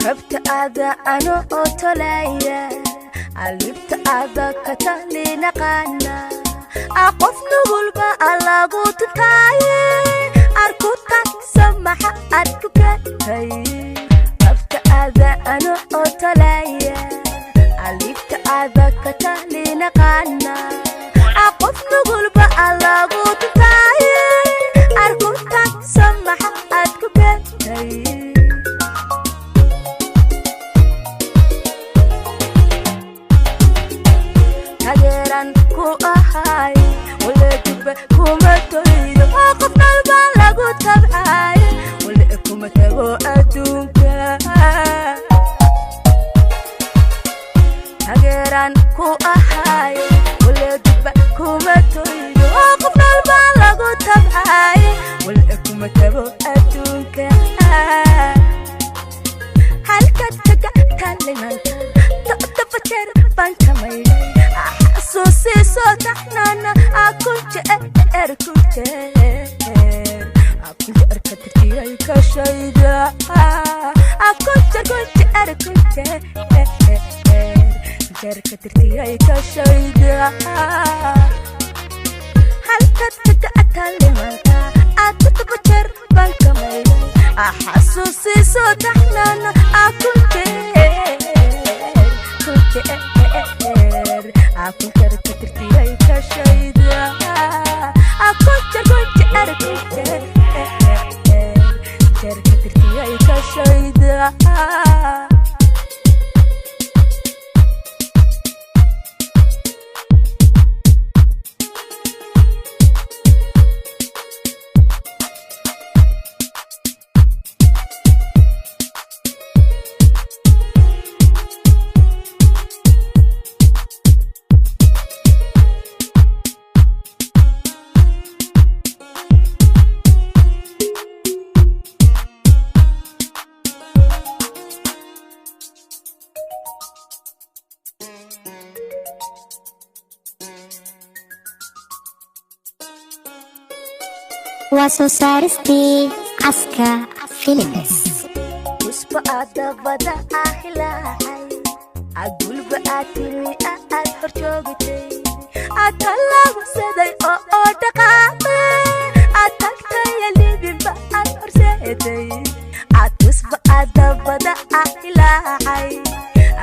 Tabta ada ano oo tolaya alibta ada ka talinaqaana qof nugulba alagu tuntaaye arku tagsamaxa aad ku katay. Tabta ada ano oo tolaya alibta ada ka talinaqaana qof nugulba alagu tuntaaye arku tagsamaxa aad ku katay. Taageeraan ku ahay wale dubbe kuma toydo qof dhalba lagu tabcaaye wale kuma tago adduunka. Taageeraan ku ahay wale dubbe kuma toydo qof dhalba lagu tabcaaye wale kuma tago adduunka. Halkaad kaga taalimanta todoba jeer baan ka maydhay xasuusiiso taxnaana kun jeer kun jeer kun jeer ka tirtiyay ka shayda kun jeer kun jeer kun jeer jeer ka tirtiyay ka shayda. Halkaad kaga taalimanta todoba jeer baan ka maydhay xasuusiiso taxnaana kun jeer kun jeer kun jeer ka tirtiyay ka shayda kun jeer kun jeer kun jeer jeer ka tirtiyay ka shayda. Waa soo saaristii Caska Films. Tusba aad dabada ah hilaacay agulba aad timi aad hor joogtay aad tallaabsaday oo dhaqaaqay aad tagtay libinba aad horseeday aad tusba aad dabada ah hilaacay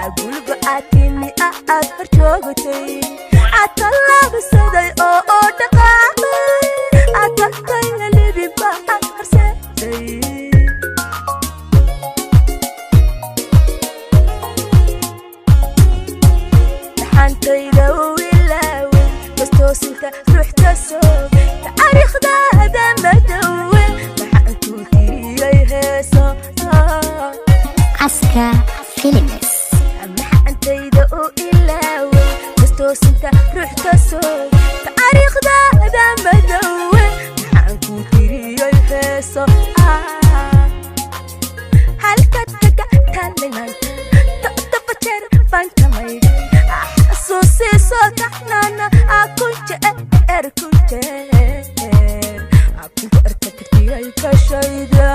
agulba aad timi aad hor joogtay aad tallaabsaday oo dhaqaaqay aad tagtay libinba aad horseeday. Dhaxantayda u ilaaway bastoosinta ruuxta soog taariikhdaada madowe maxaan ku tiriyay heeso. Caska Films. Maxantayda u ilaaway bastoosinta ruuxta soog taariikhdaada madowe maxaan ku tiriyay heeso. Halkaad kaga taalimanta todoba jeer baan ka maydhay xasuusiiso taxnaana kun jeer kun jeer kun jeer ka tirtiyay ka shayda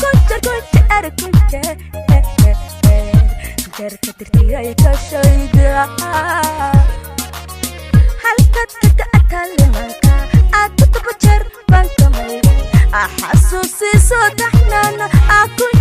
kun jeer kun jeer kun jeer jeer ka tirtiyay ka shayda. Halkaad kaga taalimanta todoba jeer baan ka maydhay xasuusiiso taxnaana kun